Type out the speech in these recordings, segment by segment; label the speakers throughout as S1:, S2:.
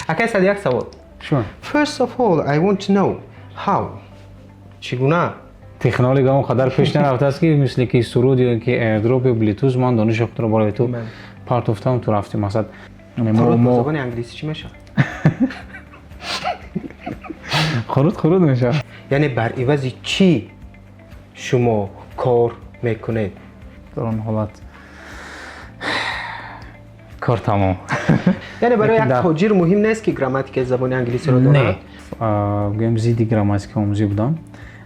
S1: Акай Саъди, як савол.
S2: Sure.
S1: First of all, I want to know how. Чӣ гуна?
S2: Технология он қадар пеш нарафтааст, ки мисли ки суруд ё ки AirDrop ё Bluetooth ман дониши худро барои ту партофтам, ту рафтӣ, мақсад.
S1: Хуруд бо забони англисӣ чӣ мешавад?
S2: Хуруд хуруд мешавад.
S1: Яъне бар ивази чӣ шумо кор мекунед?
S2: Дар он ҳолат кор тамом.
S1: Яъне барои як тоҷир муҳим нест, ки грамматикаи забони англисиро донад?
S2: Не, гӯем, зидди грамматика омӯзӣ будам.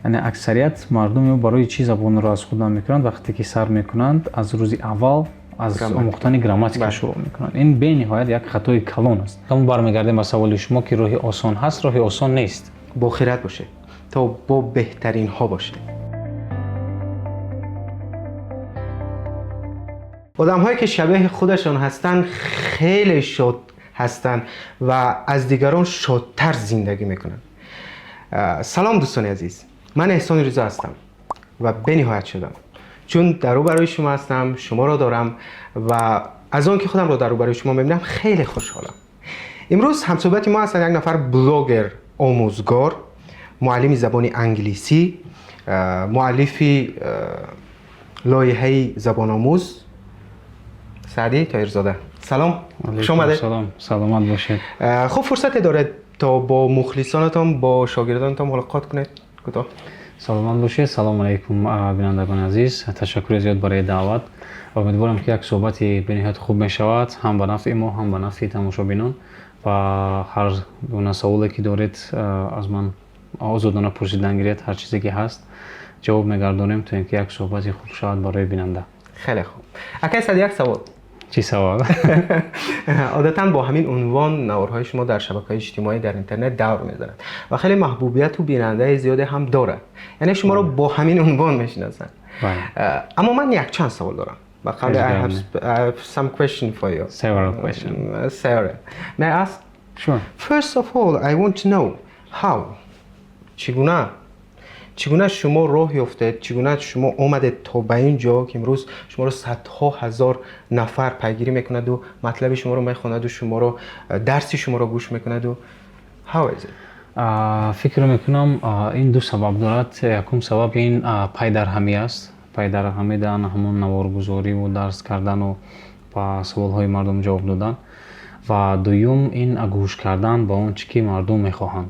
S2: Яъне аксарият мардум барои чӣ забонро аз худ намекунанд? Вақте ки сар мекунанд, аз рӯзи аввал аз омӯхтани грамматика шурӯъ мекунанд. Ин бениҳоят як хатои калон аст. Мо бармегардем ба саволи шумо, ки роҳи осон ҳаст. Роҳи осон нест.
S1: Бохират бошед, то бо беҳтаринҳо бошед. Одамҳое ки шабеҳи худашон ҳастанд, хеле шод ҳастанд ва аз дигарон шодтар зиндагӣ мекунанд. Салом, дӯстони азиз, ман Эҳсони Ризо ҳастам ва бениҳоят шудам, чун дар рӯбарӯи шумо ҳастам, шуморо дорам ва аз он ки худамро дар рӯбарӯи шумо мебинам, хеле хушҳолам. Имрӯз ҳамсӯҳбати мо ҳастанд як нафар блогер, омӯзгор, муаллими забони англисӣ, муаллифи лоиҳаи забономӯз Саъдӣ Тоҳирзода. Салом, хуш омадед.
S2: Салом, саломат бошед.
S1: Хуб, фурсате доред, то бо мухлисонатон, бо шогирдонатон мулоқот кунед кӯтоҳ.
S2: Саломат бошед. Салому алайкум, бинандагони азиз. Ташаккури зиёд барои даъват. Умедворам, ки як суҳбати бениҳоят хуб мешавад, ҳам ба нафъи мо, ҳам ба нафъи тамошобинон, ва ҳар гуна саволе ки доред, аз ман озодона пурсидан гиред. Ҳар чизе ки ҳаст, ҷавоб мегардонем, то ин ки як суҳбати хуб шавад барои бинанда.
S1: Хеле хуб. Акай Саъди, як савол.
S2: Чӣ савол?
S1: Одатан бо ҳамин унвон наворҳои шумо дар шабакаҳои иҷтимоӣ, дар интернет давр мезанад ва хеле маҳбубияту бинандаи зиёде ҳам дорад. Яъне шуморо бо ҳамин унвон мешиносанд. Аммо ман якчанд савол дорам. Ба қавли, I have some question for you.
S2: Several question.
S1: Several. May I ask?
S2: Sure.
S1: First of all, I want to know how. Чӣ гуна? Чӣ гуна шумо роҳ ёфтед? Чӣ гуна шумо омадед то ба ин ҷо, ки имрӯз шуморо садҳо ҳазор нафар пайгирӣ мекунаду матлаби шуморо мехонаду шуморо, дарси шуморо гӯш мекунаду? How is it?
S2: Фикр мекунам, ин ду сабаб дорад. Якум сабаб ин пайдарҳамӣ аст. Пайдарҳамӣ дар ҳамон наворгузориву дарс кардану ба саволҳои мардум ҷавоб додан. Ва дуюм ин гӯш кардан ба он чӣ ки мардум мехоҳанд.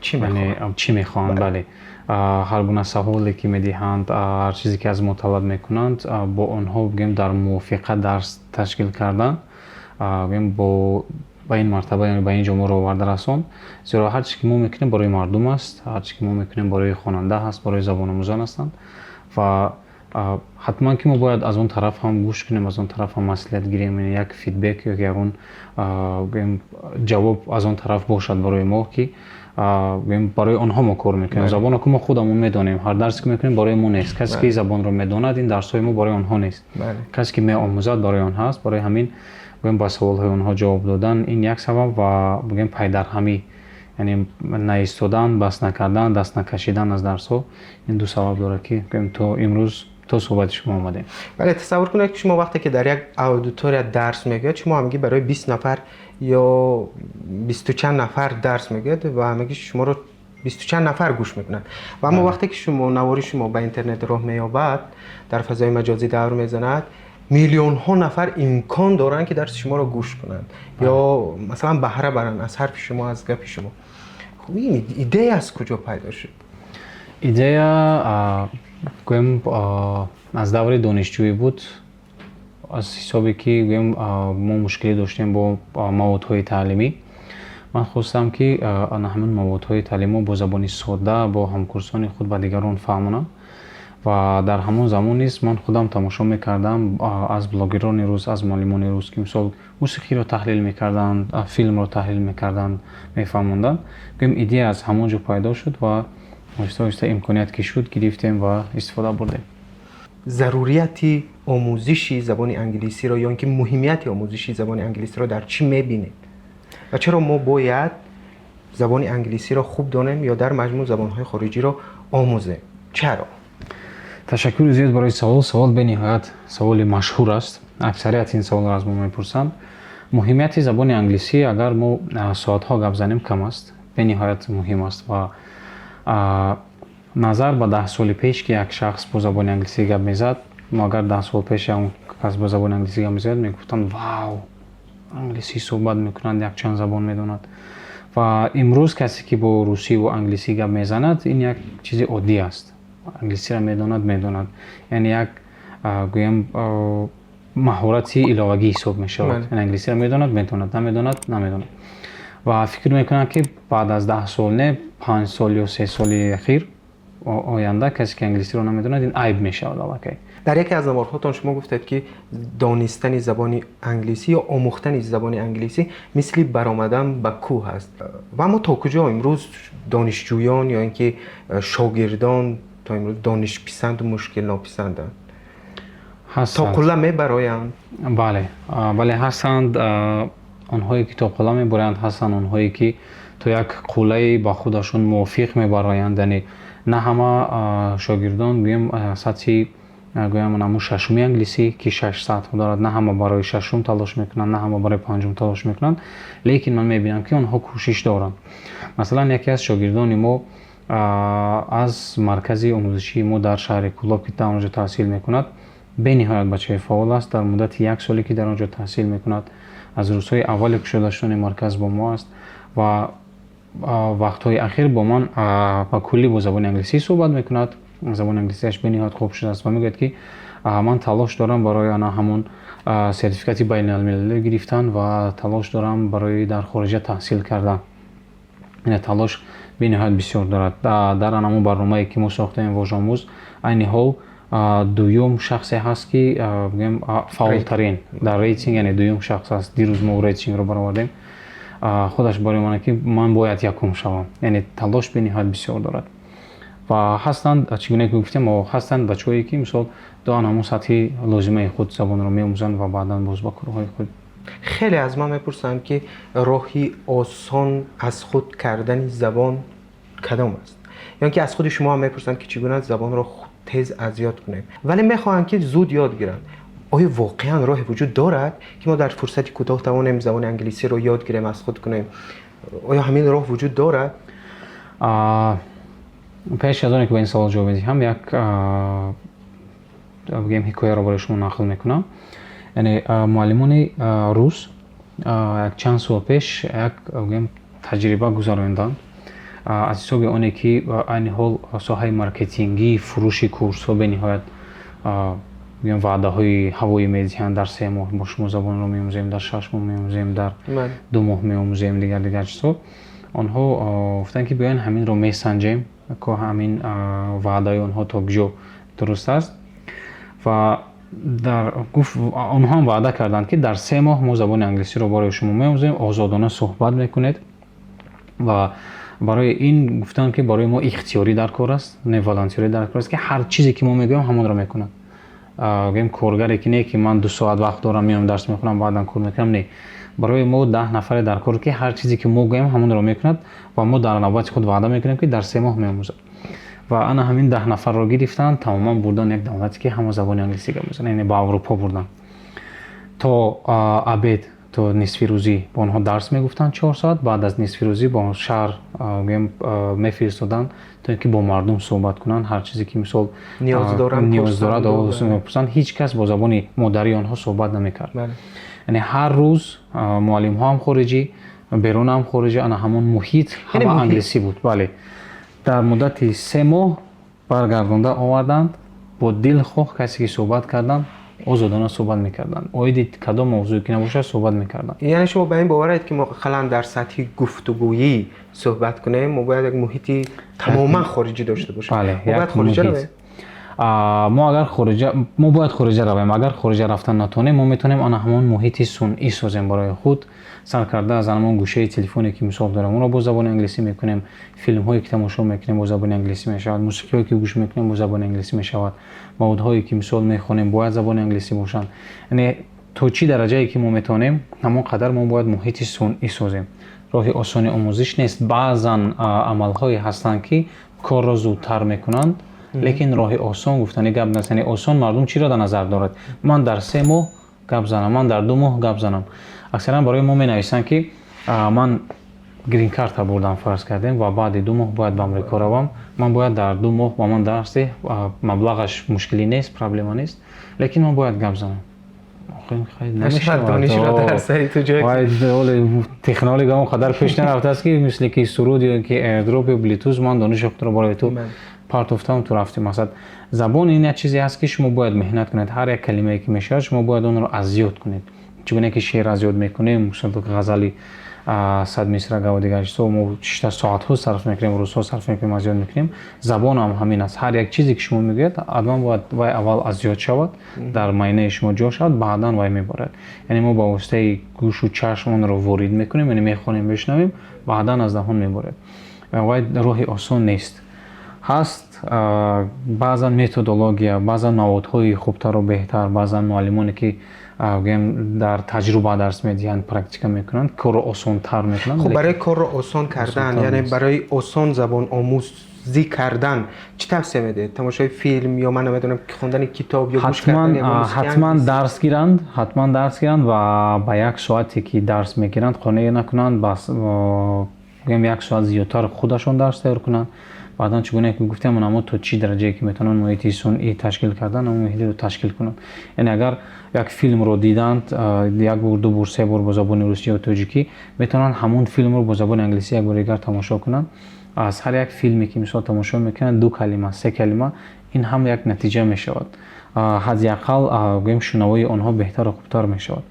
S1: Чӣ мехоҳанд?
S2: Чӣ мехоҳанд, бале. Ҳар гуна саволе ки медиҳанд, ҳар чизе ки аз мо талаб мекунанд, бо онҳо, бигӯем, дар мувофиқа дарс ташкил кардан, гӯем, бо ба ин мартаба, яъне ба ин ҷо моро оварда расонд. Зеро ҳар чизе ки мо мекунем, барои мардум аст, ҳар чизе ки мо мекунем, барои хонанда ҳаст, барои забономӯзон ҳастанд. Ва ҳатман ки мо бояд аз он тараф ҳам гӯш кунем, аз он тараф ҳам маслиҳат гирем, яъне як feedback ё ягон, гӯем, ҷавоб аз он тараф бошад барои мо, ки, гӯем, барои онҳо мо кор мекунем. Забонро ки мо худамон медонем, ҳар дарсе ки мекунем, барои мо нест. Касе ки забонро медонад, ин дарсҳои мо барои онҳо нест. Касе ки меомӯзад, барои он ҳаст. Барои ҳамин, гӯем, ба саволҳои онҳо ҷавоб додан ин як сабаб ва, бигӯем, пайдарҳамӣ, яъне наистодан, бас накардан, даст накашидан аз дарсҳо, ин ду сабаб дорад, ки, гӯем, то имрӯз то суҳбати шумо омадем.
S1: Бале, тасаввур кунед, ки шумо вақте ки дар як аудитория дарс мегӯяд, шумо ҳамагӣ барои 20 нафар ё бисту чанд нафар дарс мегӯяд ва ҳамагӣ шуморо бисту чанд нафар гӯш мекунанд. Ва аммо вақте ки шумо навори шумо ба интернет роҳ меёбад, дар фазои маҷозӣ давр мезанад, миллионҳо нафар имкон доранд, ки дарси шуморо гӯш кунанд ё масалан баҳра баранд аз ҳарфи шумо, аз гапи шумо. Хуб, ин идея аз куҷо пайдо шуд?
S2: Идея, гӯем, аз даври донишҷӯӣ буд. Аз ҳисобе ки, гӯем, мо мушкилӣ доштем бо маводҳои таълимӣ, ман хостам, ки ана ҳамин маводҳои таълимиро бо забони содда бо ҳамкурсони худ ба дигарон фаҳмонам. Ва дар ҳамон замон низ ман худам тамошо мекардам аз блогерони рус, аз муаллимони рус, ки мисол мусиқиро таҳлил мекарданд, филмро таҳлил мекарданд, мефаҳмонданд. Гӯем, идея аз ҳамон ҷо пайдо шуд ва оҳиста оҳиста имконият ки шуд, гирифтем ва истифода бурдем.
S1: Зарурияти омӯзиши забони англисиро ё ин ки муҳимияти омӯзиши забони англисиро дар чӣ мебинед ва чаро мо бояд забони англисиро хуб донем ё дар маҷмӯъ забонҳои хориҷиро омӯзем? Чаро?
S2: Ташаккури зиёд барои савол. Савол бениҳоят саволи машҳур аст. Аксарият ин саволро аз мо мепурсанд. Муҳимияти забони англисӣ, агар мо соатҳо гап занем, кам аст, бениҳоят муҳим аст. Ва назар ба 10 соли пеш, ки як шахс бо забони англисӣ гап мезад, мо агар 10 сол пеш он кас бо забони англисӣ гап мезад, мегуфтанд: «Вау, англисӣ суҳбат мекунад, якчанд забон медонад». Ва имрӯз касе ки бо русиву англисӣ гап мезанад, ин як чизи оддӣ аст. Англисиро медонад, медонад, яъне як, гӯям, маҳорати иловагӣ ҳисоб мешавад. Англисиро медонад, медонад, намедонад, намедонад. Ва фикр мекунам, ки баъд аз 10 сол, не, 5 сол ё 3 соли ахир оянда касе ки англисиро намедонад, ин айб мешавад аллакай.
S1: Дар яке аз наворҳотон шумо гуфтед, ки донистани забони англисӣ ё омӯхтани забони англисӣ мисли баромадан ба кӯҳ аст. Ва мо то куҷо имрӯз донишҷӯён ё ин ки шогирдон то имрӯз донишписанду мушкилнописанданд, то қулла мебароянд?
S2: Бале, бале, ҳастанд онҳое ки то қулла мебароянд, ҳастанд онҳое ки то як қуллаи ба худашон мувофиқ мебароянд. Яъне на ҳама шогирдон, гӯем, сатҳи, гӯям, ҳамун шашуми англисӣ, ки шаш сатҳ дорад, на ҳама барои шашум талош мекунанд, на ҳама барои панҷум талош мекунанд, лекин ман мебинам, ки онҳо кӯшиш доранд. Масалан, яке аз шогирдони мо аз маркази омӯзишии мо дар шаҳри Кӯлоб, ки дар он ҷо таҳсил мекунад, бениҳоят бачаи фаъол аст. Дар муддати як соле ки дар он ҷо таҳсил мекунад, аз рӯзҳои аввали кушода шудани марказ бо мо аст ва вақтҳои ахир бо ман ба куллӣ бо забони англисӣ суҳбат мекунад. Забони англисиаш бениҳоят хуб шудааст ва мегӯяд, ки ман талош дорам барои ана ҳамон сертификати байналмилалӣ гирифтан ва талош дорам барои дар хориҷа таҳсил кардан. Яъне талош бениҳоят бисёр дорад. Дар ана ҳамон барномае ки мо сохтаем, Вожаомӯз, айни ҳол дуюм шахсе ҳаст, ки, гӯем, фаъолтарин дар рейтинг, яъне дуюм шахс аст. Дирӯз мо рейтингро баровардем. Худаш барои ман, ки ман бояд якум шавам, яъне талош бениҳоят бисёр дорад. Ва ҳастанд, чӣ гуна ки гуфтем, ҳастанд бачаҳое ки, мисол, то ан ҳамон сатҳи лозимаи худ забонро меомӯзанд ва баъдан боз ба корҳои худ.
S1: Хеле аз ман мепурсанд, ки роҳи осон аз худ кардани забон кадом аст, ё ки аз худи шумо ҳам мепурсанд, ки чӣ гуна забонро тез аз ёд кунем, вале мехоҳанд, ки зуд ёд гиранд. Оё воқеан роҳе вуҷуд дорад, ки мо дар фурсати кӯтоҳ тавонем забони англисиро ёд гирем, аз худ кунем? Оё ҳамин роҳ вуҷуд дорад?
S2: Пеш аз оне ки ба ин савол ҷавоб медиҳам, як, бигӯем, ҳикояро барои шумо нақл мекунам. Яъне муаллимони рус як чанд сол пеш як, бигӯем, таҷриба гузаронданд аз ҳисоби оне ки айни ҳол соҳаи маркетингии фурӯши курсҳо бениҳоят, бигӯем, ваъдаҳои ҳавоӣ медиҳанд: дар 3 моҳ бо шумо забонро меомӯзем, дар 6 моҳ меомӯзем, дар 2 моҳ меомӯзем, дигар дигар чизҳо. Онҳо гуфтанд, ки биёен, ҳаминро месанҷем, ко ҳамин ваъдаи онҳо то куҷо дуруст аст. Ва дар гуфт, онҳо ҳам ваъда карданд, ки дар 3 моҳ мо забони англисиро барои шумо меомӯзем, озодона суҳбат мекунед. Ва барои ин гуфтанд, ки барои мо ихтиёрӣ дар кор аст, не волонтёрӣ дар кор аст, ки ҳар чизе ки мо мегӯем, ҳамонро мекунад. Гӯем, коргаре ки не, ки ман 2 соат вақт дорам, меоям, дарс мехонам, баъдан кор мекунам. Не, барои мо 10 нафаре дар кор, ки ҳар чизе ки мо гӯем, ҳамонро мекунад ва мо дар навбати худ ваъда мекунем, ки дар 3 моҳ меомӯзад. Ва ана ҳамин 10 нафарро гирифтанд, тамоман бурдан як давлате, ки ҳама забони англисӣ гап мезананд, яъне ба Аврупо бурданд. То обед, то нисфирӯзӣ ба онҳо дарс мегуфтанд, 4 соат. Баъд аз нисфирӯзӣ ба шаҳр, гӯем, мефиристоданд, то ин ки бо мардум суҳбат кунанд, ҳар чизе ки, мисол, ниёз дорад, мепурсанд. Ҳеҷ кас бо забони модарии онҳо суҳбат намекард. Яъне ҳар рӯз муаллимҳо ҳам хориҷӣ, берун ҳам хориҷӣ, ана ҳамон муҳит ҳама англисӣ буд. Бале, дар муддати 3 моҳ баргардонда оварданд, бо дилхоҳ касе ки суҳбат карданд, озодона суҳбат мекарданд, оиди кадом мавзӯе ки набошад, суҳбат мекарданд.
S1: Яъне шумо ба ин боваред, ки мо ақаллан дар сатҳи гуфтугӯӣ суҳбат кунем, мо бояд як муҳити тамоман хориҷӣ дошта бошем?
S2: Бале, як муҳит. Мо агар хориҷа, мо бояд хориҷа равем. Агар хориҷа рафтан натонем, мо метавонем ана ҳамон муҳити сунъӣ созем барои худ, сар карда аз ҳамон гӯшаи телефоне ки, мисол, дорем, онро бо забони англисӣ мекунем, филмҳое ки тамошо мекунем, бо забони англисӣ мешавад, мусиқиҳое ки гӯш мекунем, бо забони англисӣ мешавад, маводҳое ки, мисол, мехонем, бояд забони англисӣ бошанд. Яъне то чӣ дараҷае ки мо метавонем, ҳамон қадар мо бояд муҳити сунъӣ созем. Роҳи осони омӯзиш нест. Баъзан амалҳое ҳастанд, ки корро зудтар мекунанд, лекин роҳи осон гуфтани гап нест. Яъне осон мардум чиро дар назар дорад? Ман дар 3 моҳ гап занам, ман дар 2 моҳ гап занам. Аксаран барои мо менависанд, ки ман грин-карта бурдам, фарз кардем, ва баъди 2 моҳ бояд ба Амрико равам, ман бояд дар 2 моҳ ба ман дарс деҳ, маблағаш мушкилӣ нест, проблема нест, лекин ман бояд гап занам. Технология он қадар пеш нарафтааст, ки мисли ки суруд ё ки AirDrop ё Bluetooth, ман дониши худро барои ту партофтам, ту рафтӣ. Мақсад, забон ин як чизе ҳаст, ки шумо бояд меҳнат кунед. Ҳар як калимае ки мешавад, шумо бояд онро аз ёд кунед. Чӣ гуна ки шеър аз ёд мекунем, ғазали 100 мисра ва дигар чизҳо, мо шишта соатҳо сарф мекунем, рӯзҳо сарф мекунем, аз ёд мекунем. Забон ҳам ҳамин аст. Ҳар як чизе ки шумо мегӯяд, ҳатман бояд вай аввал аз ёд шавад, дар майнаи шумо ҷо шавад, баъдан вай меборад. Яъне мо ба воситаи гӯшу чашм онро ворид мекунем, яъне мехонем, мешунавем, баъдан аз даҳон меборад. Вай роҳи осон нест. Ҳаст баъзан методология, баъзан маводҳои хубтару беҳтар, баъзан муаллимоне, ки гӯем, дар таҷруба дарс медиҳанд, практика мекунанд, корро осонтар мекунанд.
S1: Хуб, барои корро осон кардан, яъне барои осон забон омӯзӣ кардан чӣ тавсия медиҳед? Тамошои филм ё, ман намедонам, хондани китоб ё гӯш кардани?
S2: Ҳатман дарс гиранд, ҳатман дарс гиранд ва ба як соате ки дарс мегиранд, қонеъ накунанд, бас гӯем, як соат зиёдтар худашон дарс тайёр кунанд. Баъдан, чӣ гуна ки гуфтем, онамо то чӣ дараҷае ки метавонанд муҳити сунъӣ ташкил кардан, ҳамон муҳитро ташкил кунанд. Яъне агар як филмро диданд як бор, ду бор, се бор бо забони русӣ ё тоҷикӣ, метавонанд ҳамон филмро бо забони англисӣ як бори дигар тамошо кунанд. Аз ҳар як филме ки, мисол, тамошо мекунанд, ду калима, се калима, ин ҳам як натиҷа мешавад. Ҳадди ақал, гӯем, шунавоии онҳо беҳтару хубтар мешавад.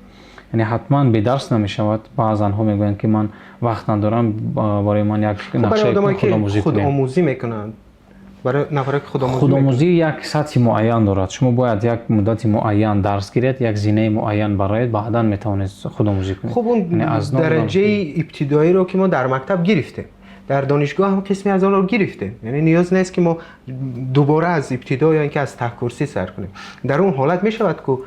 S2: Яъне ҳатман бедарс намешавад. Баъзанҳо мегӯянд, ки ман вақт надорам, барои ман як
S1: нақшаи худомӯзӣ мекунанд, барои нафаре ки худомӯзӣ.
S2: Худомӯзӣ як сатҳи муайян дорад. Шумо бояд як муддати муайян дарс гиред, як зинаи муайян бароед, баъдан метавонед худомӯзӣ кунед.
S1: Хуб, он дараҷаи ибтидоиро ки мо дар мактаб гирифтем, дар донишгоҳ ҳам қисме аз онро гирифтем, яъне ниёз нест, ки мо дубора аз ибтидо ё ин ки аз таҳкурсӣ сар кунем. Дар он ҳолат мешавад, ку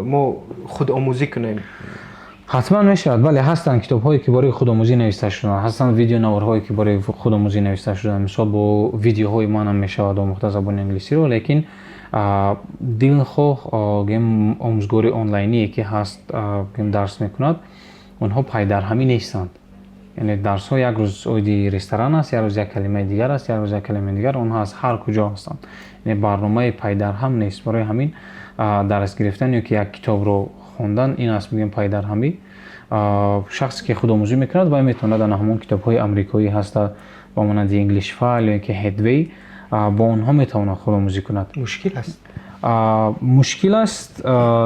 S1: мо худомӯзӣ кунем?
S2: Ҳатман мешавад, бале. Ҳастанд китобҳое, ки барои худомӯзӣ нависта шуданд, ҳастанд видеонаворҳое, ки барои худомӯзӣ нависта шуданд. Мисол, бо видеоҳои манам мешавад омӯхта забони англисиро, лекин дилхоҳ, гӯем, омӯзгори онлайние ки ҳаст, гӯем, дарс мекунад, онҳо пайдарҳамӣ нестанд. Яъне дарсҳо як рӯз оиди ресторан аст, як рӯз як калимаи дигар аст, як рӯз як калимаи дигар. Онҳо аз ҳар куҷо ҳастанд, яъне барномаи пайдарҳам нест. Барои ҳамин дарс гирифтан ё ки як китобро хондан, ин аст, мегӯем, пайдарҳамӣ. Шахсе ки худомӯзӣ мекунад, вай метавонад ана ҳамон китобҳои амрикоӣ ҳаста, ба монанди English File ё ки Headway, бо онҳо метавонад худомӯзӣ кунад.
S1: Мушкил аст.
S2: Мушкил аст,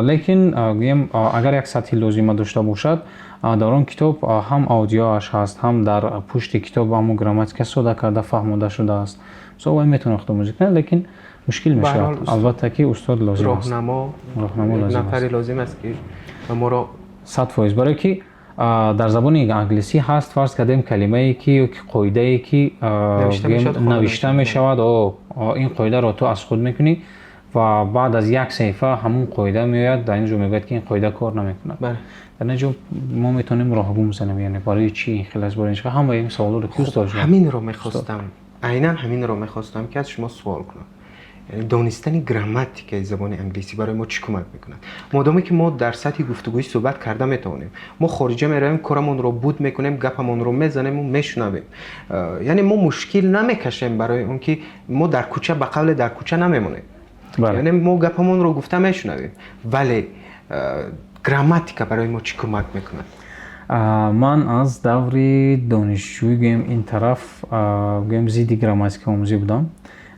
S2: лекин, гӯем, агар як сатҳи лозима дошта бошад, дар он китоб ҳам аудиоаш ҳаст, ҳам дар пушти китоб ҳамон грамматика сода карда фаҳмода шудааст. Со вай метавонад худомӯзӣ кунад, лекин мушкил мешавад. Албатта ки устод лозим аст.
S1: Роҳнамо нафаре лозим аст, ки моро
S2: 100%. Барое ки дар забони англисӣ ҳаст, фарз кардем, калимае ки ё ки қоидае ки навишта мешавад, ин қоидаро ту аз худ мекунӣ ва баъд аз як саҳифа ҳамон қоида меояд, дар ин ҷо мегӯяд, ки ин қоида кор намекунад. Дар ин ҷо мо метавонем роҳгум занем, яъне барои чӣ ин хел аст, барои ҳамаи ин саволоро ки устод.
S1: Ҳаминро мехостам, айнан ҳаминро мехостам, ки аз шумо суол кунам. Яъне донистани грамматикаи забони англисӣ барои мо чӣ кӯмак мекунад, модоме ки мо дар сатҳи гуфтугӯӣ суҳбат карда метавонем? Мо хориҷа меравем, корамонро буд мекунем, гапамонро мезанему мешунавем, яъне мо мушкил намекашем, барои он ки мо дар кӯча, ба қавле, дар кӯча намемонем, яъне мо гапамонро гуфта мешунавем, вале грамматика барои мо чӣ кӯмак мекунад?
S2: Ман аз даври донишҷӯӣ, гӯем, ин тараф, гӯем, зидди грамматикаомӯзӣ будам.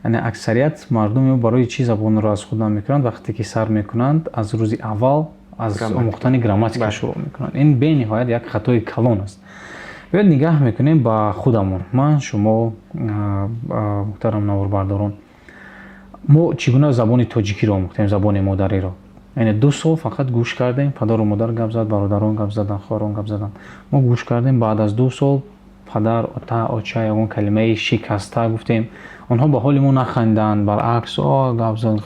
S2: Яъне аксарият мардум барои чӣ забонро аз худ намекунанд? Вақте ки сар мекунанд, аз рӯзи аввал аз омӯхтани грамматика шурӯъ мекунанд. Ин бениҳоят як хатои калон аст. Биёед, нигаҳ мекунем ба худамон: ман, шумо, муҳтарам наворбардорон. Мо чӣ гуна забони тоҷикиро омӯхтем, забони модариро? Яъне 2 сол фақат гӯш кардем. Падару модар гап зад, бародарон гап заданд, хоҳарон гап заданд, мо гӯш кардем. Баъд аз 2 сол падар, ота, оча, ягон калимаи шикаста гуфтем, онҳо ба ҳоли мо наханданд, баръакс, о, гап зад,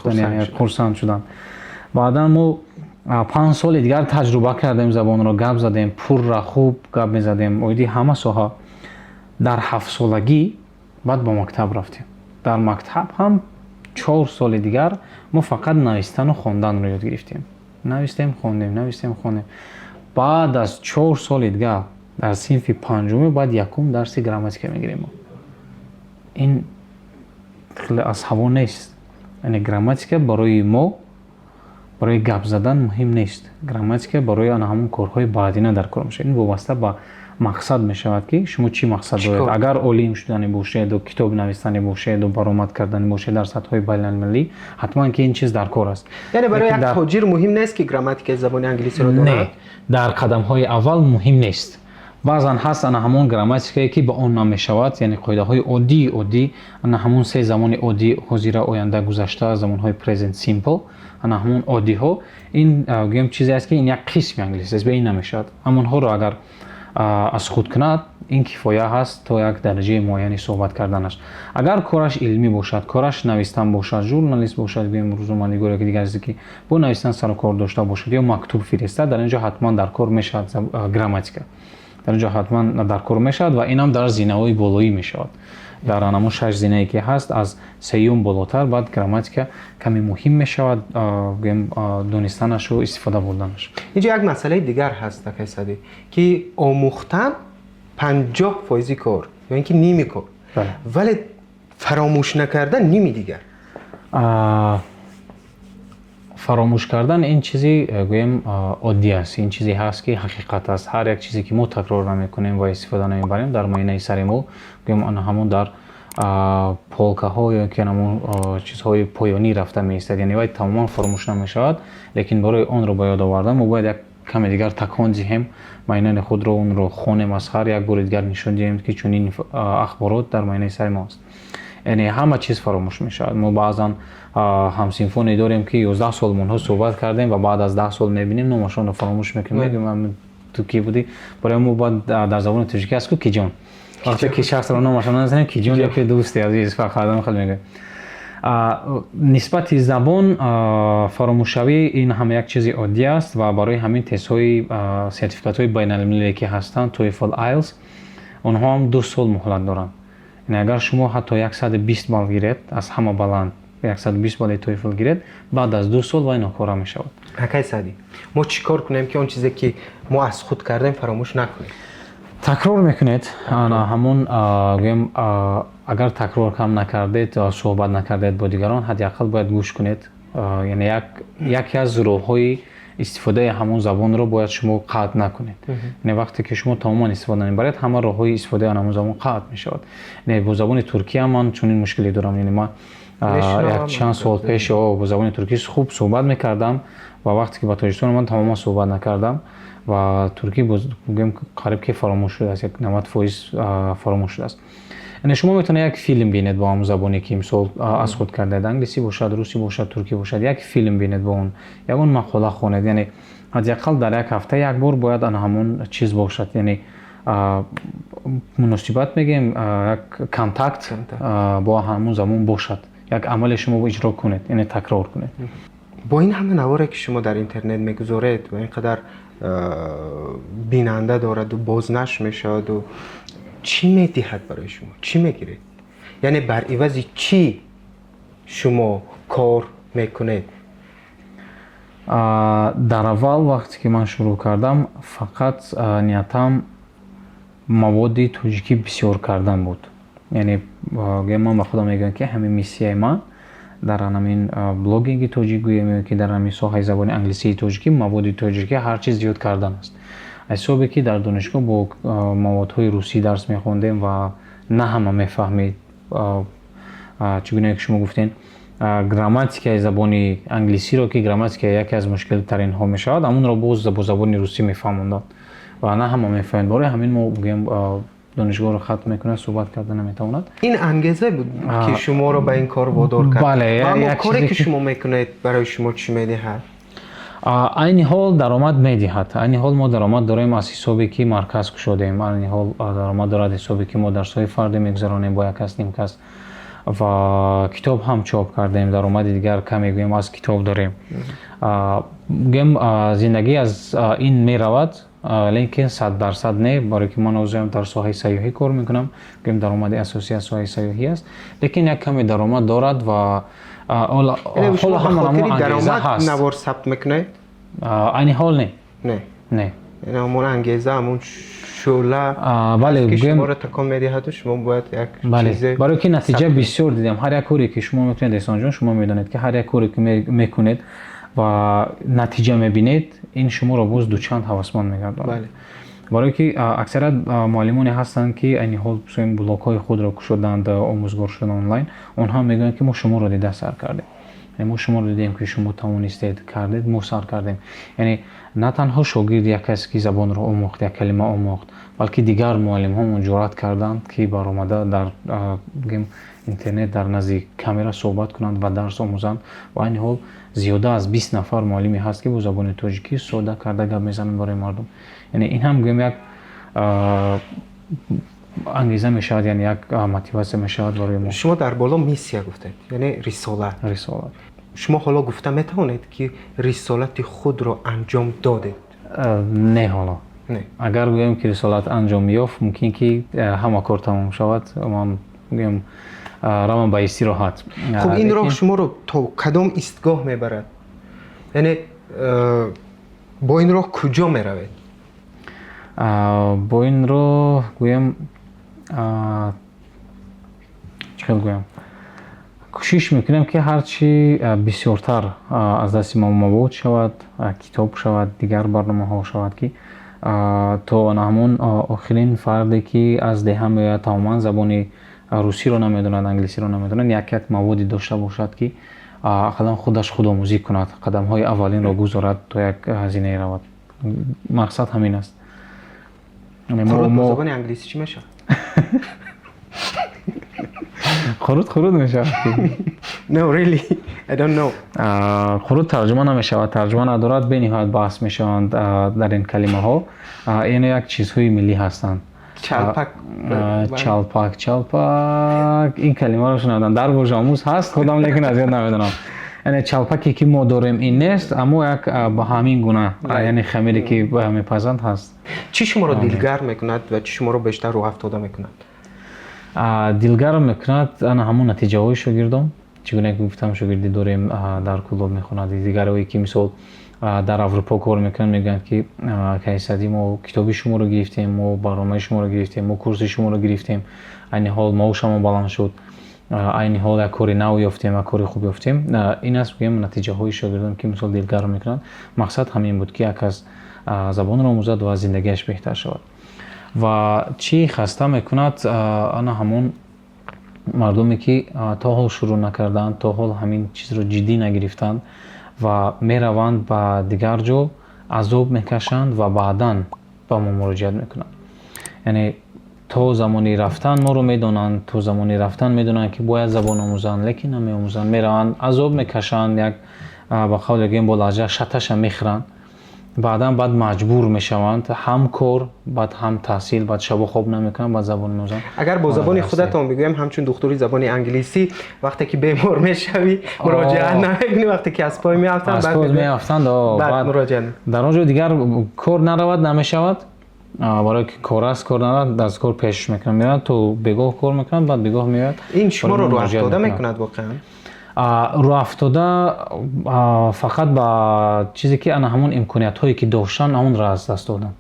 S2: хурсанд шуданд. Баъдан мо 5 соли дигар таҷруба кардем, забонро гап задем, пурра хуб гап мезадем оиди ҳама соҳа. Дар 7-солагӣ баъд ба мактаб рафтем. Дар мактаб ҳам 4 соли дигар мо фақат навистану хонданро ёд гирифтем. Навистем, хондем, навистем, хондем. Баъд аз 4 соли дигар, дар синфи панҷуме, баъд якум дарси грамматика мегирем мо. Ин хеле аз ҳаво нест. Яъне грамматика барои мо барои гап задан муҳим нест. Грамматика барои ана ҳамон корҳои баъдина дар кор мешавад. Ин вобаста ба мақсад мешавад, ки шумо чӣ мақсад доред. Агар олим шудани бошеду, китоб нависани бошеду, баромад кардани бошед дар сатҳҳои байналмилалӣ, ҳатман ки ин чиз дар кор аст.
S1: Яъне барои як тоҷир муҳим нест, ки грамматикаи забони англисиро дорад?
S2: Не, дар қадамҳои аввал муҳим нест. Баъзан ҳаст ана ҳамон грамматикае, ки ба он намешавад, яъне қоидаҳои оддии оддӣ, ана ҳамон се замони оддӣ: ҳозира, оянда, гузашта, замонҳои present simple, ана ҳамон оддиҳо. Ин, гӯем, чизе аст, ки ин як қисми англисӣ аст, ба ин намешавад. Ҳамонҳоро агар аз худ кунад, ин кифоя ҳаст то як дараҷаи муайяни суҳбат карданаш. Агар кораш илмӣ бошад, кораш навистан бошад, журналист бошад, гӯем, рӯзноманигор ё дигар чизе, ки бо навистан сару кор дошта бошад ё мактуб фиристад, дар ин ҷо ҳатман дар кор мешавад грамматика. Дар ин ҷо ҳатман дар кор мешавад ва инам дар зинаҳои болоӣ мешавад. Дар ҳамон шаш зинае, ки ҳаст, аз сеюм болотар баъд грамматика каме муҳим мешавад, гӯем, донистанашу истифода бурданаш.
S1: Инҷо як масъалаи дигар ҳаст, акай Саъдӣ, ки омӯхтан 50 фоизи кор ё ин ки ними кор, вале фаромӯш накардан ними дигар.
S2: Фаромӯш кардан ин чизи, гӯем, оддӣ аст. Ин чизе ҳаст, ки ҳақиқат аст. Ҳар як чизе, ки мо такрор намекунем ва истифода намебарем, дар муайинаи сари мо, гӯем, ҳамон дар полкаҳо ё ки ҳамон чизҳои поёнӣ рафта меистад. Яъне вай тамоман фаромӯш намешавад, лекин барои онро ба ёд овардан мо бояд як каме дигар такон диҳем майнаи худро, онро хонем аз ҳар як бори дигар, нишон диҳем, ки чунин ахборот дар майнаи сари мо аст. Яъне ҳама чиз фаромӯш мешавад. Мо баъзан ҳамсинфоне дорем, ки 11 сол мо онҳо суҳбат кардем ва баъд аз 10 сол мебинем, номашонро фаромӯш мекунем. Мегӯем: «Ту кӣ будӣ?» Барои мо бояд дар забони тоҷикӣ аст ку «киҷон». Вақте ки шахсро номашро назанем, «киҷон» ё ки «дӯсти азиз», фақат хел мегӯем. Нисбати забон фаромӯшавӣ ин ҳам як чизи оддӣ аст ва барои ҳамин тестҳои сертификатҳои байналмилалие, ки ҳастанд, TOEFL, IELTS, онҳо ҳам 2 сол муҳлат доранд. Яъне агар шумо ҳатто 120 балл гиред, аз ҳама баланд 120 балли TOEFL гиред, баъд аз 2 сол вай нокора мешавад.
S1: Акай Саъдӣ, мо чӣ кор кунем, ки он чизе, ки мо аз худ кардем, фаромӯш накунем?
S2: Такрор мекунед ҳамон, гӯем, агар такрор кам накардед, суҳбат накардед бо дигарон, ҳадди ақал бояд гӯш кунед. Яъне яке аз роҳҳои истифодаи ҳамон забонро бояд шумо қатъ накунед. Яъне вақте ки шумо тамоман истифода намебаред, ҳама роҳҳои истифодаи ҳамон забон қатъ мешавад. Яъне бо забони туркия ман чунин мушкиле дорам. Яъне ман як чанд сол пеш бо забони туркӣ хуб суҳбат мекардам ва вақте ки ба Тоҷикистон омадам, тамоман суҳбат накардам ва туркӣ, гӯем, қариб ки фаромӯш шудааст, як 90% фаромӯш шудааст. Яъне шумо метавонед як филм бинед бо ҳамон забоне, ки мисол аз худ кардаед: англисӣ бошад, русӣ бошад, туркӣ бошад, як филм бинед бо он, ягон мақола хонед. Яъне ҳадди ақал дар як ҳафта як бор бояд ана ҳамон чиз бошад, яъне муносибат мегӯем, як контакт бо ҳамон забон бошад, як амале шумо иҷро кунед, яъне такрор кунед.
S1: Бо ин ҳама наворе, ки шумо дар интернет мегузоред ва ин қадар бинанда дораду бознашр мешаваду, чӣ медиҳад барои шумо? Чӣ мегиред? Яъне бар ивази чӣ шумо кор мекунед?
S2: Дар аввал, вақте ки ман шурӯъ кардам, фақат ниятам маводи тоҷикӣ бисёр кардан буд. Яъне гӯям, ман ба худам мегӯям, ки ҳамин миссияи ман дар ҳамин блогинги тоҷик, гӯем, ё ки дар ҳамин соҳаи забони англисии тоҷикӣ маводи тоҷикӣ ҳар чиз зиёд кардан аст. Аз ҳисобе ки дар донишгоҳ бо маводҳои русӣ дарс мехондем ва на ҳама мефаҳмид. Чӣ гуна ки шумо гуфтед, грамматикаи забони англисиро, ки грамматика яке аз мушкилтаринҳо мешавад, ҳамонро боз бо забони русӣ мефаҳмонданд ва на ҳама мефаҳмед. Барои ҳамин мо, гӯем, донишгоҳро хатм мекунад, суҳбат карда наметавонад.
S1: Ин ангеза буд, ки шуморо ба ин кор водор кард?
S2: Бале.
S1: Аммо коре, ки шумо мекунед, барои шумо чӣ медиҳад?
S2: Айни ҳол даромад медиҳад. Айни ҳол мо даромад дорем аз ҳисобе, ки марказ кушодем. Айни ҳол даромад дорад ҳисобе, ки мо дарсҳои фардӣ мегузаронем бо як кас, ним кас ва китоб ҳам чоп кардем. Даромади дигар каме, гӯем, аз китоб дорем. Гӯем, зиндагӣ аз ин меравад, лекин 100% не, барое ки ман ҳозирам дар соҳаи сайёҳӣ кор мекунам. Гӯем, даромади асосӣ аз соҳаи сайёҳӣ аст, лекин як каме даромад дорад ва ҳоло
S1: ҳам ангеза ҳаст. Навор сабт мекунед?
S2: Айни ҳол не.
S1: Не?
S2: Не.
S1: Яъне ҳамон ангеза, ҳамон шӯъла
S2: бале
S1: ки шуморо такон медиҳаду шумо бояд як чизе
S2: Барое ки натиҷа бисёр дидем. Ҳар як коре ки шумо мекунед, Эҳсонҷон, шумо медонед, ки ҳар як коре ки мекунед ва натиҷа мебинед, ин шуморо боз дучанд ҳавасманд мегардонад. Барое ки аксарият муаллимоне ҳастанд, ки айни ҳол блогҳои худро кушоданд, омӯзгор шуданд онлайн, онҳо мегӯянд, ки мо шуморо дида сар кардем, мо шуморо дидем, ки шумо тавонистед, кардед, мо сар кардем. Яъне на танҳо шогирд як касе, ки забонро омӯхт, як калима омӯхт, балки дигар муаллимҳо ҷуръат карданд, ки баромада дар, бигем, интернет дар назди камера суҳбат кунанд ва дарс омӯзанд. Ва айни ҳол зиёда аз 20 нафар муаллиме ҳаст, ки бо забони тоҷикӣ сода карда гап мезананд барои мардум. Яъне ин ҳам, гӯем, як ангеза мешавад, яъне як мотиватсия мешавад барои мо.
S1: Шумо дар боло миссия гуфтед, яъне рисолат.
S2: Рисолат.
S1: Шумо ҳоло гуфта метавонед, ки рисолати худро анҷом додед?
S2: Не, ҳоло. Агар гӯем, ки рисолат анҷом ёфт, мумкин ки ҳама кор тамом шавад, ман, гӯем, равам ба истироҳат.
S1: Хуб, ин роҳ шуморо то кадом истгоҳ мебарад? Яъне бо ин роҳ куҷо меравед?
S2: Бо ин роҳ, гӯем, чӣ хел гӯям, кӯшиш мекунем, ки ҳарчи бисёртар аз дасти мо мавод шавад, китоб шавад, дигар барномаҳо шавад, ки то ҳамон охирин фарде, ки аз деҳа меояд, тамоман забони русиро намедонад, англисиро намедонад, як як маводе дошта бошад, ки ақаллан худаш худомӯзӣ кунад, қадамҳои аввалинро гузорад, то як зинае равад. Мақсад ҳамин аст.
S1: Қурут бо забони англисӣ чӣ мешавад?
S2: Қурут қурут мешавад.
S1: No, really, I don't know.
S2: Қурут тарҷума намешавад, тарҷума надорад. Бениҳоят баҳс мешаванд дар ин калимаҳо. Яъне як чизҳои миллӣ ҳастанд.
S1: Чалпак.
S2: Чалпак, чалпак, ин калимаро шунавдам, дар вожаомӯз ҳаст худам, лекин аз ёд намедонам. Яъне чалпаке, ки мо дорем, ин нест, аммо як ба ҳамин гуна, яъне хамире, ки мепазанд, ҳаст.
S1: Чӣ шуморо дилгарм мекунад ва чӣ шуморо бештар рӯҳафтода мекунад?
S2: Дилгарм мекунад ана ҳамон натиҷаҳои шогирдон. Чӣ гуна ки гуфтам, шогирдӣ дорем, дар Кӯлоб мехонад, дигарое, ки мисол дар Аврупо кор мекунанд, мегӯянд, ки кайсади мо китоби шуморо гирифтем, мо барномаи шуморо гирифтем, мо курси шуморо гирифтем, айни ҳол маошамон баланд шуд, айни ҳол як кори нав ёфтем, як кори хуб ёфтем. Ин аст, гӯем, натиҷаҳои шогирдон, ки мисол дилгарм мекунанд. Мақсад ҳамин буд, ки як кас забонро омӯзад ва зиндагиаш беҳтар шавад. Ва чӣ хаста мекунад? Ана ҳамон мардуме, ки то ҳол шурӯъ накарданд, то ҳол ҳамин чизро ҷиддӣ нагирифтанд ва мераванд ба дигар ҷо, азоб мекашанд ва баъдан ба мо муроҷиат мекунанд. Яъне то замони рафтан моро медонанд, то замони рафтан медонанд, ки бояд забон омӯзанд, лекин намеомӯзанд, мераванд, азоб мекашанд, як, ба қавле гӯем, бо лаҳҷа шаташа мехӯранд, баъдан баъд маҷбур мешаванд, ҳам кор, баъд ҳам таҳсил, баъд шабо хоб намекунанд, баъд забон меомӯзанд.
S1: Агар бо забони худатон бигӯем, ҳамчун духтури забони англисӣ, вақте ки бемор мешавӣ, муроҷиат намекунӣ, вақте ки аз пой меафтанд,
S2: аз пой меафтанд,
S1: баъд муроҷиат.
S2: Дар он ҷо дигар кор наравад, намешавад, барое ки кор аст, кор наравад, аз кор пеш мекунанд, мераванд, то бегоҳ кор мекунанд, баъд бегоҳ меояд.
S1: Ин шуморо рӯҳафтода мекунад воқеан?
S2: Рӯҳафтода фақат ба чизе, ки ана ҳамон имкониятҳое, ки доштан, ҳамонро аз даст доданд.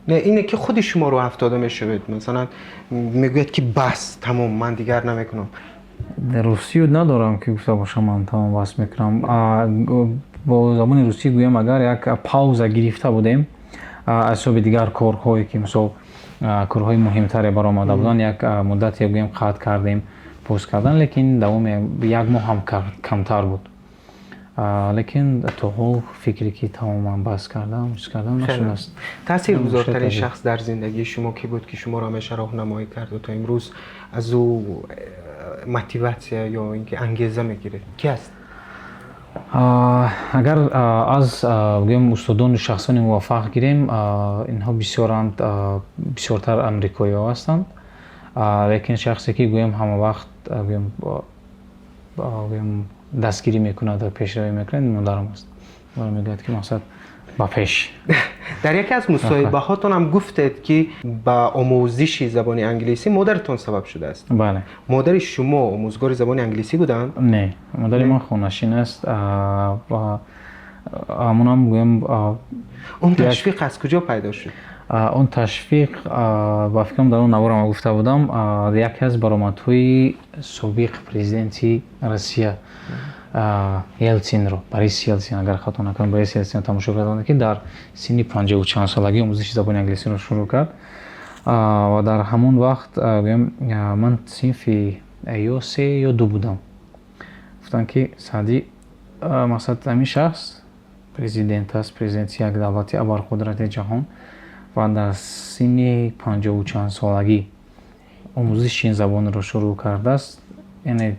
S1: Не, ине ки худи шумо рӯҳафтода мешавед, масалан, мегӯяд, ки бас, тамом, ман дигар намекунам.
S2: Русию надорам, ки гуфта бошам, ман тамом, бас мекунам. Бо забони русӣ гӯям, агар як пауза гирифта будем аз ҳисоби дигар корҳое, ки мисол корҳои муҳимтаре баромада буданд, як муддате, гӯем, қатъ кардем пост кардан, лекин давоми як моҳ ҳам камтар буд. Лекин то ҳол фикре, ки тамоман бас кардам, чиз кардам, нашудааст.
S1: Таъсиргузортарин шахс дар зиндагии шумо кӣ буд, ки шуморо ҳамеша роҳнамоӣ карду то имрӯз аз ӯ мотиватсия ё ин ки ангеза мегиред? Кӣ аст?
S2: Агар аз, гӯем, устодону шахсони муваффақ гирем, инҳо бисёранд, бисёртар амрикоиҳо ҳастанд, лекин шахсе, ки, гӯем, ҳама вақт, гӯем, дастгирӣ мекунад ва пешравӣ мекунад, модарам аст. Мегӯяд, ки мақсад ба пеш.
S1: Дар яке аз мусоҳибаҳотон ҳам гуфтед, ки ба омӯзиши забони англисӣ модаратон сабаб шудааст.
S2: Бале.
S1: Модари шумо омӯзгори забони англисӣ буданд?
S2: Не, модари ман хонашин аст ва Ҳамонам гӯям.
S1: Он ташвиқ аз куҷо пайдо шуд?
S2: Он ташвиқ, ба фикрам, дар он наворам гуфта будам, яке аз баромадҳои собиқ президенти Россия Елсинро, Борис Елсин, агар хато накунам, Борис Елсинро тамошо кардам, ки дар синни панҷоҳу чанд солагӣ омӯзиши забони англисиро шурӯъ кард. Ва дар ҳамон вақт, гӯям, ман синфи ё се ё ду будам. Гуфтанд, ки Саъдӣ, мақсад, ҳамин шахс президент аст, президенти як давлати абарқудрати ҷаҳон, ва дар синни панҷоҳу чанд солагӣ омӯзиши ин забонро шурӯъ кардааст, яъне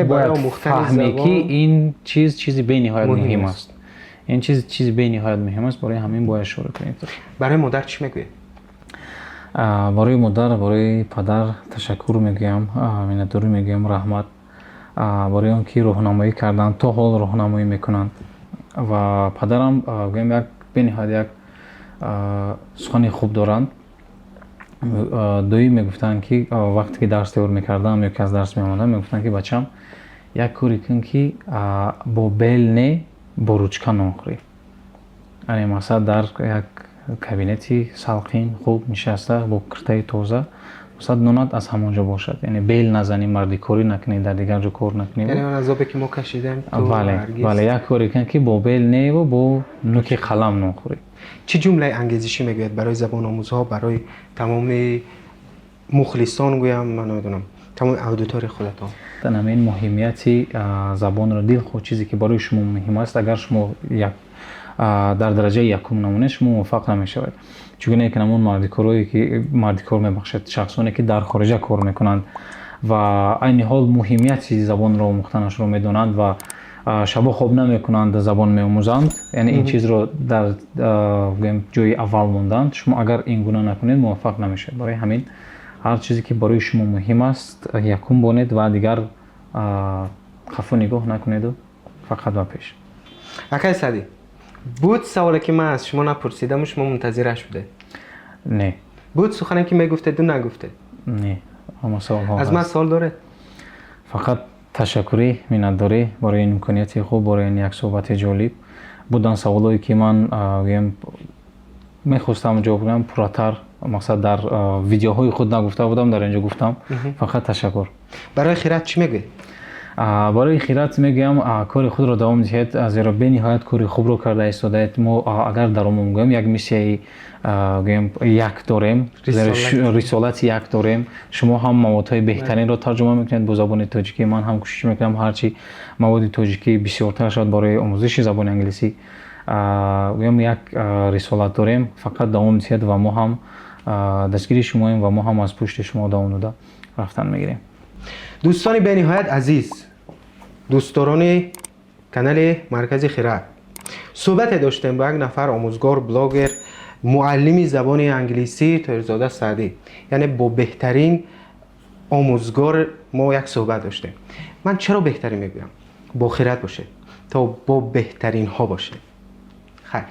S2: бояд фаҳме, ки ин чиз чизи бениҳоят муҳим аст, ин чиз чизи бениҳоят муҳим аст, барои ҳамин бояд шурӯъ кунед.
S1: Барои модар чӣ мегӯед?
S2: Барои модар, барои падар ташаккур мегӯям, миннатдорӣ мегӯям, раҳмат барои он ки роҳнамоӣ карданд, то ҳол роҳнамоӣ мекунанд. Ва падарам, гӯям, як бениҳоят як сухани хуб доранд. Доим мегуфтанд, ки вақте ки дарс тайёр мекардам ё ки аз дарс меомадам, мегуфтанд, ки бачам, як коре кун, ки бо бел не, бо ручка нон хӯрӣ, яъне мақсад, дар як кабинети салқин хуб нишаста, бо киртаи тоза, мақсад, нонат аз ҳамон ҷо бошад, яъне бел назанӣ, мардикорӣ накунӣ, дар дигар ҷо кор накунӣ.
S1: Яъне он азобе, ки мо кашидем.
S2: Бале, бале, як коре кун, ки бо бел неву бо нуки қалам нон хӯрӣ.
S1: Чӣ ҷумлаи ангезишӣ мегӯяд барои забономӯзҳо, барои тамоми мухлисон, гӯям, ман намедонам, тамоми аудиторияи худатон?
S2: Ҳамин муҳимияти забонро, дилхоҳ чизе ки барои шумо муҳим аст, агар шумо як дар дараҷаи якум намонед, шумо муваффақ намешавед. Чунки ки ҳамон мардикорое ки, мардикор, мебахшед, шахсоне ки дар хориҷа кор мекунанд ва айни ҳол муҳимияти забонро омӯхтанашро медонанд ва шабо хоб намекунанд, забон меомӯзанд, яъне ин чизро дар, гӯем, ҷои аввал монданд. Шумо агар ин гуна накунед, муваффақ намешавед. Барои ҳамин ҳар чизе ки барои шумо муҳим аст, якум бонед ва дигар қафо нигоҳ накунеду фақат ба пеш.
S1: Акай Саъдӣ, буд саволе, ки ман аз шумо напурсидаму шумо мунтазираш будед?
S2: Не.
S1: Буд сухане, ки мегуфтеду нагуфтед?
S2: Не, ҳама саволҳо.
S1: Аз ман савол доред?
S2: Фақат ташаккурӣ, миннатдорӣ барои ин имконияти хуб, барои ин як суҳбати ҷолиб. Будан саволое, ки ман, гӯем, мехостам ҷавоб гӯям пурратар, мақсад, дар видеоҳои худ нагуфта будам, дар ин ҷо гуфтам. Фақат ташаккур.
S1: Барои Хират чӣ мегӯед?
S2: Барои Хират мегӯям, кори худро давом диҳед, зеро бениҳоят кори хубро карда истодаед. Мо агар дар умум гӯем, як миссияи, гӯем, як дорем, рисолати як дорем. Шумо ҳам маводҳои беҳтаринро тарҷума мекунед бо забони тоҷикӣ, ман ҳам кӯшиш мекунам, ҳарчи маводи тоҷикӣ бисёртар шавад барои омӯзиши забони англисӣ. Гӯем, як рисолат дорем, фақат давом диҳед ва мо ҳам дастгири шумоем ва мо ҳам аз пушти шумо давом дода рафтан мегирем.
S1: Дӯстони бениҳоят азиз, дӯстдорони канали Маркази Хират, суҳбате доштем бо як нафар омӯзгор, блогер, муаллими забони англисӣ Тоҳирзода Саъдӣ, яъне бо беҳтарин омӯзгор мо як суҳбат доштем. Ман чаро беҳтарин мегӯям? Бо хират бошед, то бо беҳтаринҳо бошед. Хайр.